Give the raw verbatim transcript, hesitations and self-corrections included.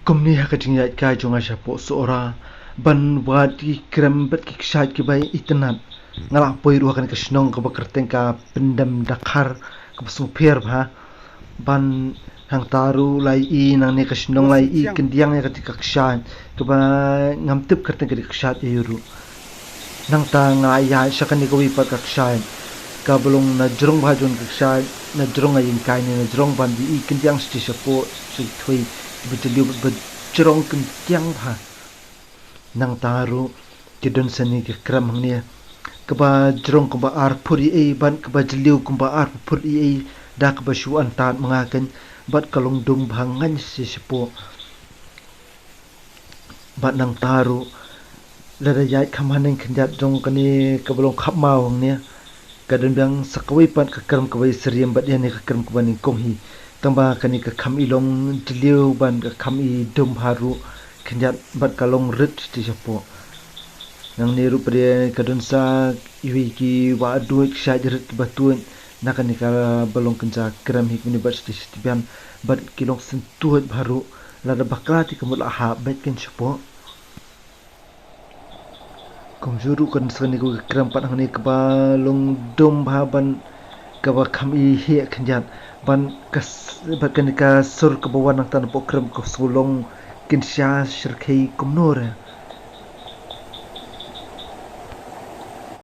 Kumne ha ka jingïaid kai jong nga shapoh Sohra ban wad ki krem bad ki kshaid kiba itynnat, nga la poi ruh ha kane ka shnong kaba kyrteng ka Pyndem Dakhar kaba sngewpher bha. Ban hangta ruh la ïohi nangne ka shnong la ïohi kyndiang ïa kata ka kshaid kaba ngam tip kyrteng kata ka kshaid aïu ruh. Nangta nga ïaid sha kane kawei pat ka kshaid kaba long na jrong bha jong ka kshaid, na jrong nga ïeng kai ne na jrong ban ïohi kyndiang shatei shapoh sha ki thwei kiba jylliew bad ba jrong kyndiang bha. Nangta ruh ki don sani ki krem hangne kaba jrong kumba ar phut ei ei bad kaba jylliew kumba ar phut ei ei, da kaba shu antad ma nga kein bad ka long dum bha ngan shatei shapoh. Bad nangta ruh lada ïaid kham haneng khyndiat jong kane kaba long khapmaw hangne ka don biang sa kawei pat ka krem kaba i syriem bad ïa ne ka krem kaba nyngkong hi. Tangba kane ka kham i long jylliew bad ka kham i dum bha ruh khyndiat bad ka long rit shatei shapoh. Nangne ruh pat ka don sa iwei ki wah duid kshaid rit kiba tuid na kane kaba long kynja krem hi kumne bad shatei shatei biang bad ki long syntuid bha ruh. Lada bakla te ka mut la hap bad kein shapoh. Kumjuh ruh ka don sa kane ka krem pat hangne kaba long dum bha bad kaba kham i heh khyndiat bad ka s-, bad kane ka sur kaba wan nangta napoh krem ka sngew long kynsha shyrkhei kumno re.